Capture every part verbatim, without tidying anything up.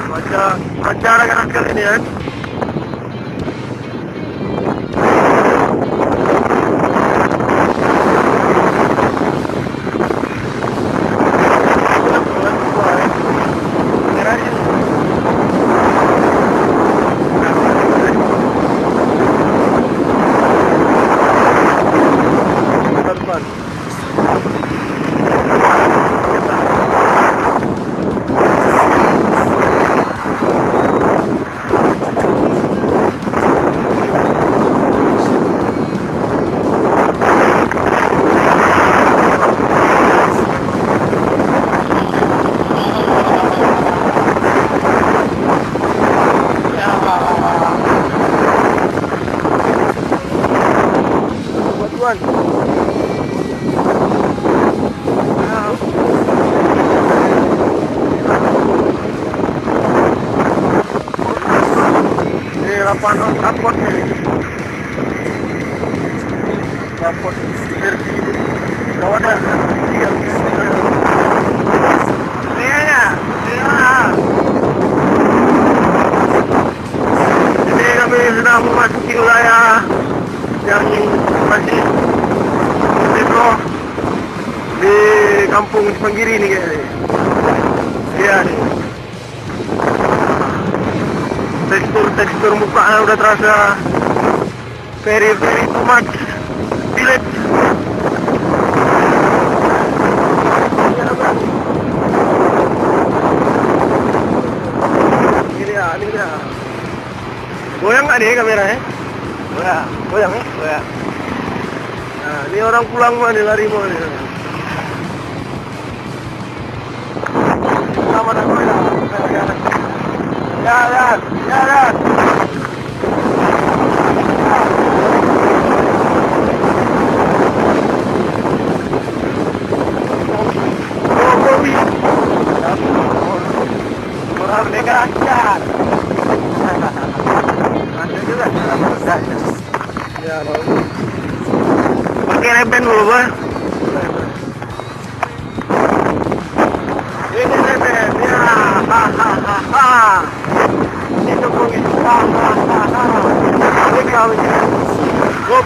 Cuaca, cuaca agak nakal ini, kan? Tuan. Ini lapan knalpot ni. Knalpot Verdi. Kawan dah. Ini ya. Ya. Ini kami sudah memasuki wilayah yang masih penuh di Kampung Cipanggiri ni, guys. Ya, ni. Tekstur-tekstur muka udah terasa very, very too much. Village. Ini dia, ini dia. Goyang tak ni kamera, eh? Goyang. Goyang, eh? Goyang. Nah, ni orang pulang mah ni, lari mah ni. Sama dah goyang. Ya, ya. Ya, ya. Orang mereka lancar. Ada juga dalam perutnya. Ya, bagus. Pakai reben dulu, Bang. Ini reben. Ya, ha, ha, ha, ha. Ini dukung itu. Ha, ha, ha, ha. Ini kau ini. Hop.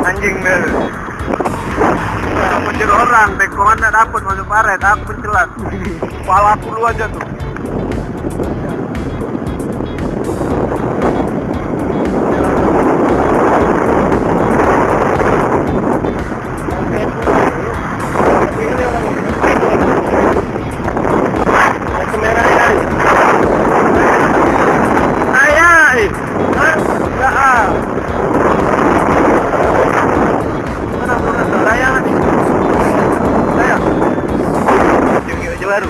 Anjing dia. Mencuri orang, dek komandan dapet masuk paret, aku pencelat. Kepala aku dua aja tuh. Baru.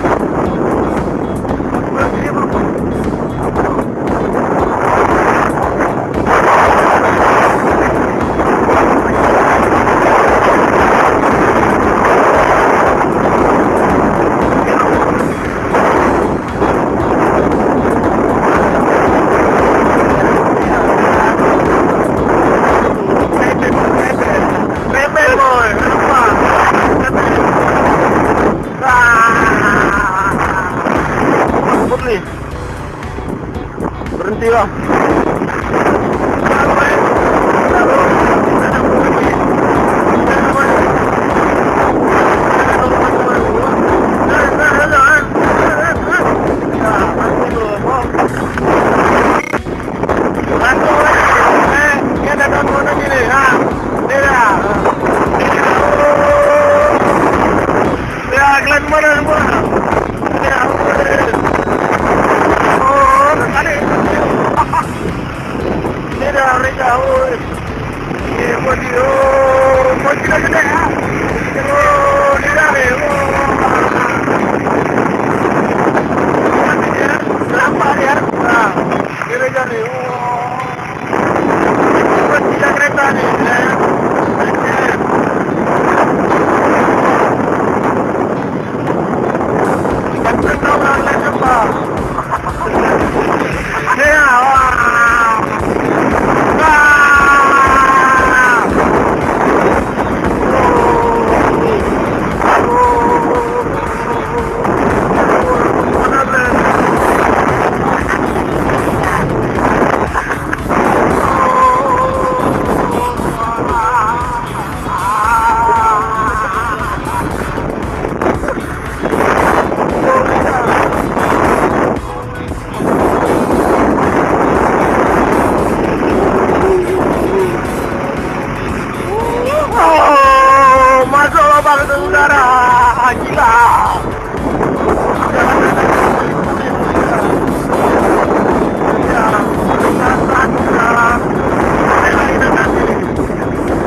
Darah, gila.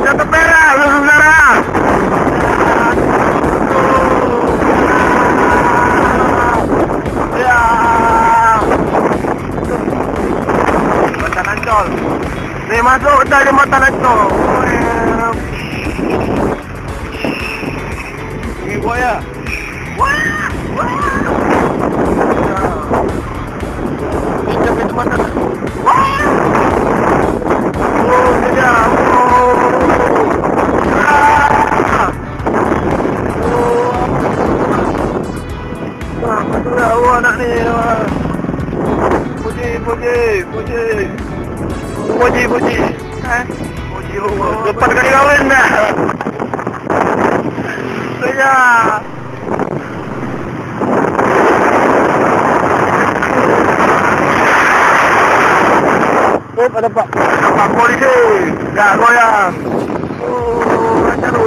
Jatuh perak, saudara. Ya. Jembatan Ancol. Ni masuk dah jembatan Ancol. Ini buaya. Wah! Wah! Ini jam itu mana? Wah! Oh, dia. Oh. Ah! Oh. Wah, betul lah. Oh, anak ni. Wah. Puji, puji, puji. Puji, puji. Eh? Puji Allah. Lepas kali kahwin dah. Saya. Oh, ada pak. Pak polisi. Dah goyang. Oh, macam tu.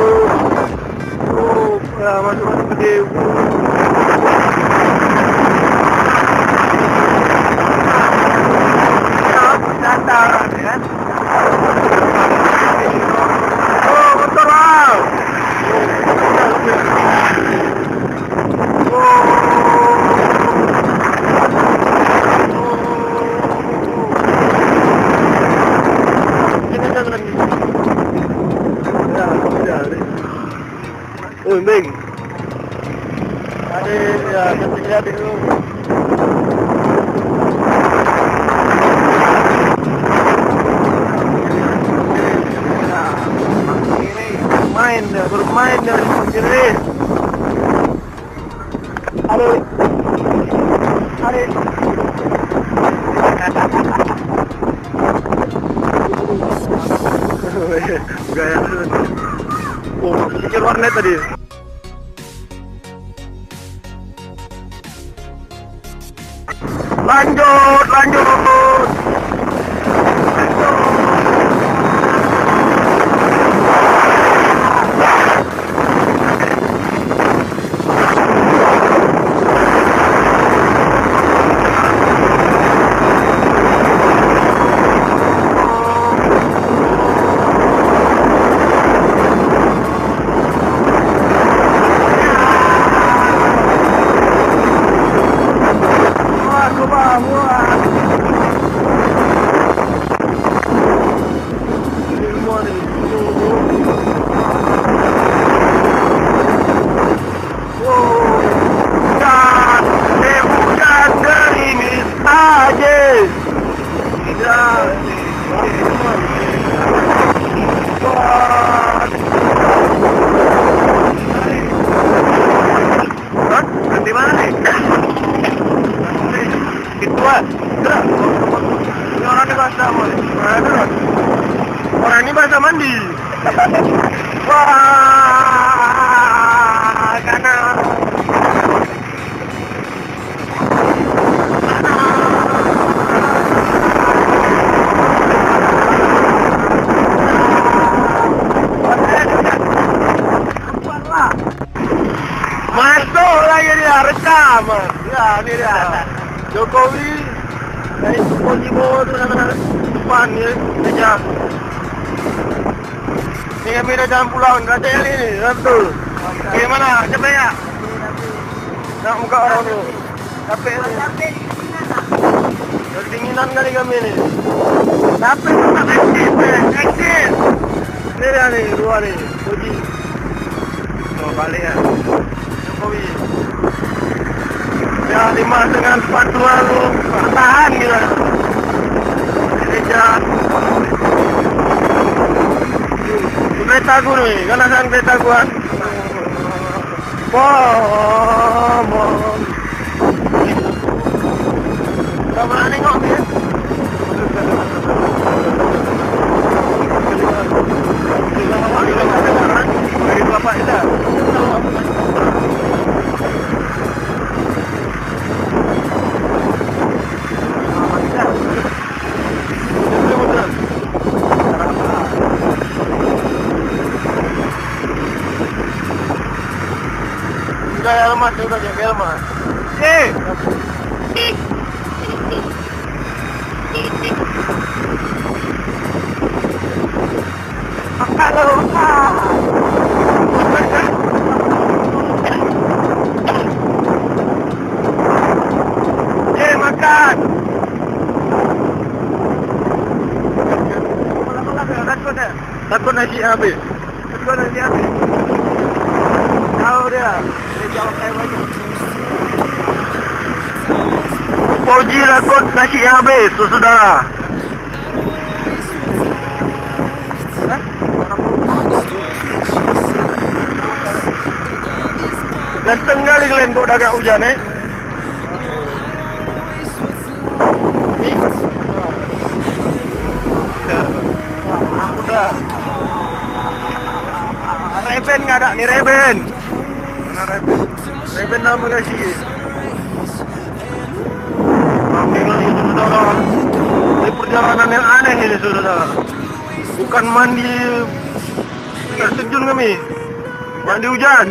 Oh, ya, masuk, masuk ke dia. Datang, kan? Oh, motor, bang. Oh. Ini jangan lagi. Ya, ya, ya. Oi, Beng. Ada, ya, cantik ya, Beng. Main dah, bermain dah, jerit. Aduh. Aduh. Gaya tu. Oh, pikir warnet tadi. Lanjut, lanjut. Hah? Di mana ni? Itu kan? Orang ni bahasa apa ni? Orang ni bahasa mandi. Wah, kanan. Masuk lagi dia, rekam. Ya, ni dia. Jokowi, dari Sukojibo tu, depan ni, meja. Ni kami dah jalan pulang, dah ada ni, dah betul. Okey, mana? Siapa ya? Nak buka orang tu. Capek ni. Kedinginan kali kami ni. Capek tu tak aktif, eh. Aktif. Ni dia ni, dua ni. Puji. Oh, balik ya. Jokowi. Ya, lima dengan empat dua tu. Tahan kita. Ini jalan. Kereta aku ni, kan ada kereta aku kan. Boh, boh. Kamu nak tengok dia? Dari bapak kita. Biar lemas, udah, biar lemas. Eh! Makan lah, makan. Eh, makan. Takut nasi habis. Takut nasi habis. Tahu dia. Dia jawab saya banyak. Fauzi takut nasi habis, saudara. Ganteng kali kalian kok dah agak hujan, eh? Reben nggak ada nih, Reben. Mana Reben? Reben nama kasih. Ini perjalanan yang aneh ini, saudara. Bukan mandi air terjun kami. Mandi hujan.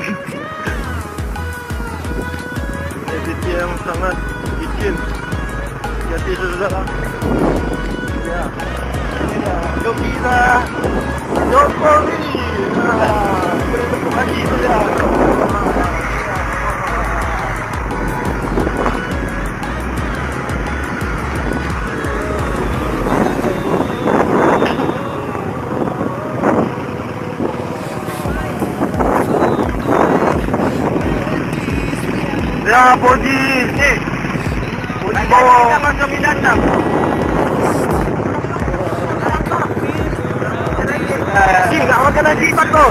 Ini titik yang sangat licin. Jadi, saudara. Ya. Ya. Joki dah. Jokowi. Ah, boleh tepuk lagi, saudara. Ya, Fauzi. Eh. Fauzi bawa. Cik, nak makan nasi, Pak, tu?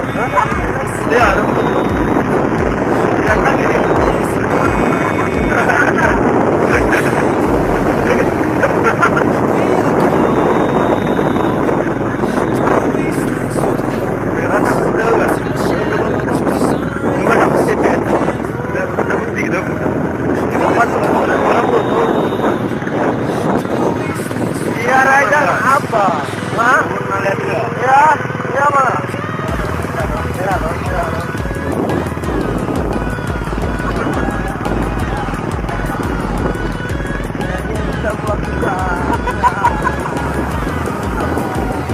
Ya. Iya, Raja, apa? Hah? Iya, iya, mana?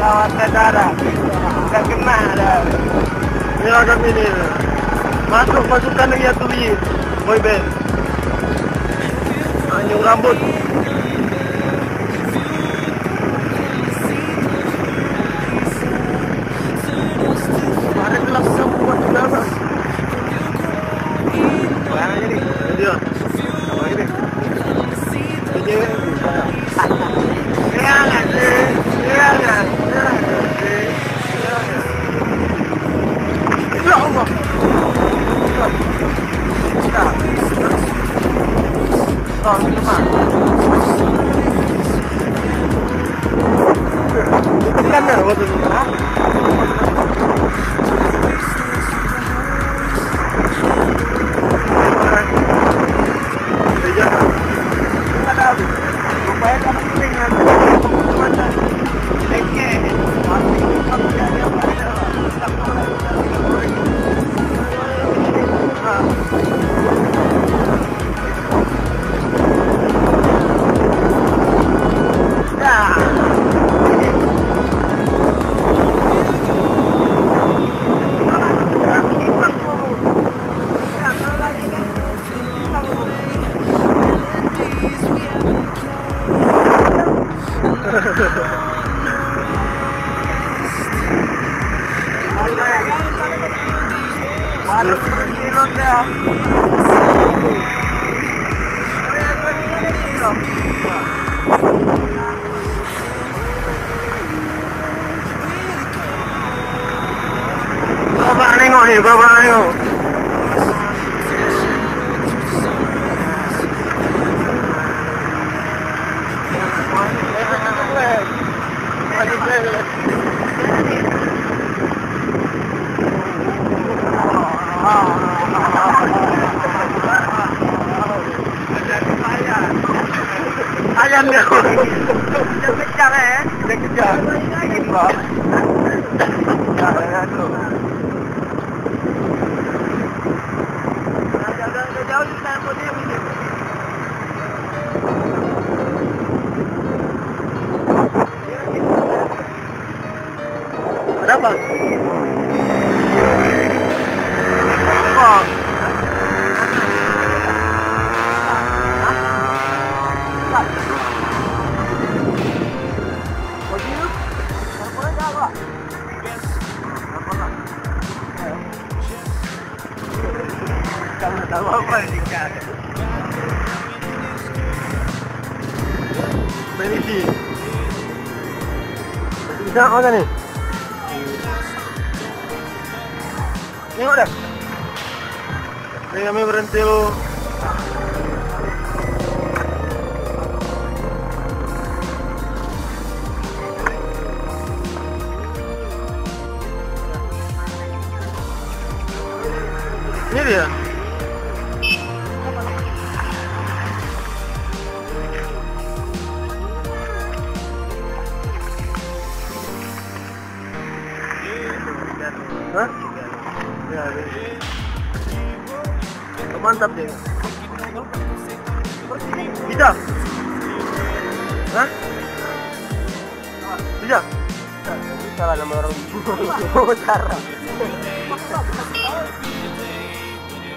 Kawan saudara, tak kenal dah. Ya, kami ni masuk pasukan Yatuli boy band. Anyong rambut. Ada gelap semua di dalam. Mana ini? Dia. Apa ini? Ini. Ya, ya, ya, ya, ya. Ya Allah. Tekan dah, waktu tu. Ha? Bapak nengok ni, bapak nengok. Ayam dia. Dia kejar, eh. Dia kejar. Ingin bawa. Ya, ya, tu. Kamu tahu apa yang tinggal? Berisi. Bisa mana ni? Tengok dah. Ni kami berhenti dulu. Ini dia. Hah? Ya, ya. Mantap dia. Bisa? Hah? Bisa? Salah nama orang. Cara.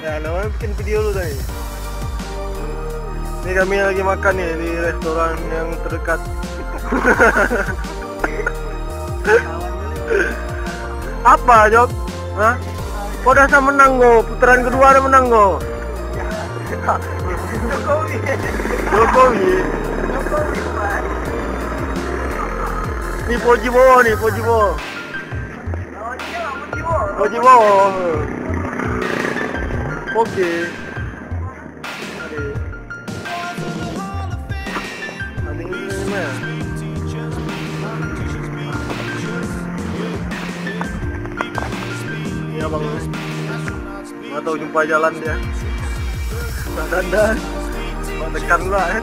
Ya, namanya bikin video dulu tadi. Ini kami lagi makan nih di restoran yang terdekat. Apa, Jok? Hah? Kau dah sa menang go, putaran kedua dah menang go. Jokowi. Jokowi. Jokowi, Pak. Ni Fauzi Bowo ni, Fauzi Bowo. Fauzi Bowo. Oke. Ini abang. Nggak tahu jumpa jalan dia. Nah, dandan. Abang tekan pula, eh.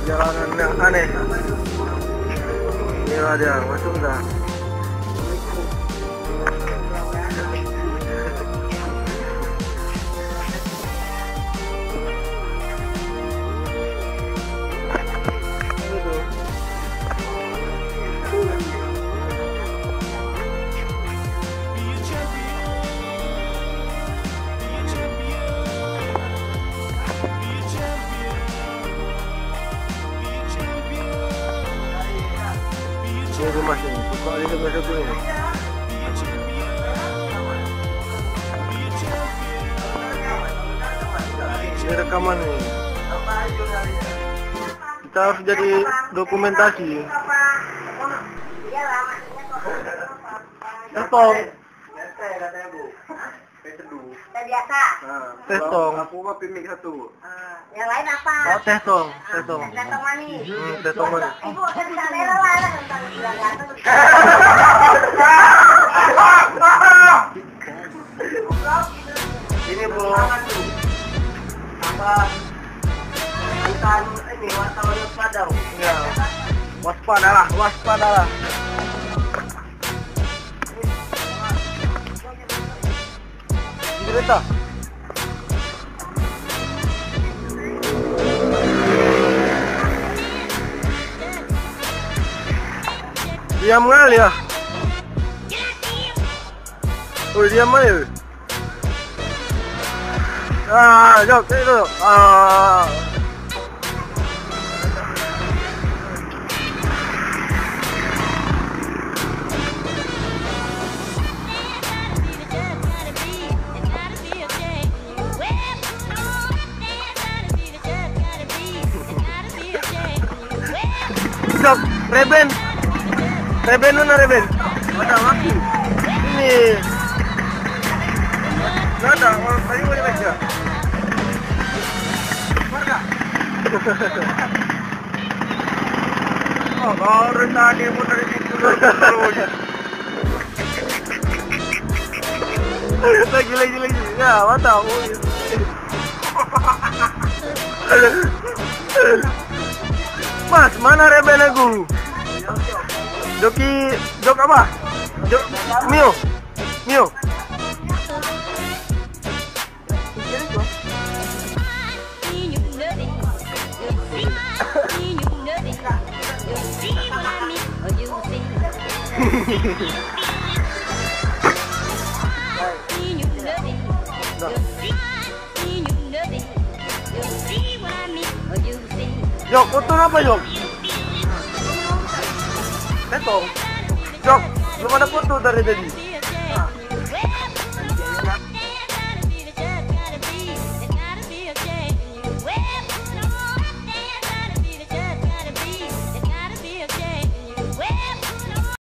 Jalanan yang aneh. Inilah dia, masuk dah. Ini rumah sini, buka aja dengan satu ni. Ini rekaman ni. Kita harus jadi dokumentasi. Tong. Teh tong. Aku mah pimik satu. Ah, yang lain apa? Oh, teh tong, teh tong. Teh tong manis. Hmm, teh tong manis. Ibu akan minta rela lah tentang bilang ganteng. Ini, Bro. Apa? Tentang ini, wartawan Padang. Ya. Waspadalah, waspadalah. Di kereta. Diam ngal ya. Oh, diam mana? Ah, jom, cek tu. Ah. Jok, Reben. Reben mana Reben? Ada aku. Ini. Ada, orang kayu boleh baca. Mana? Oh, baru tadi pun dari situ. Lagi, lagi, lagi. Ya, mantap. Oh, ya. Mas, mana Reben aku? Joki, jok apa? Jok Mio. Mio. Yok, foto apa, Yok? Tentong. Cok, belum ada foto dari tadi.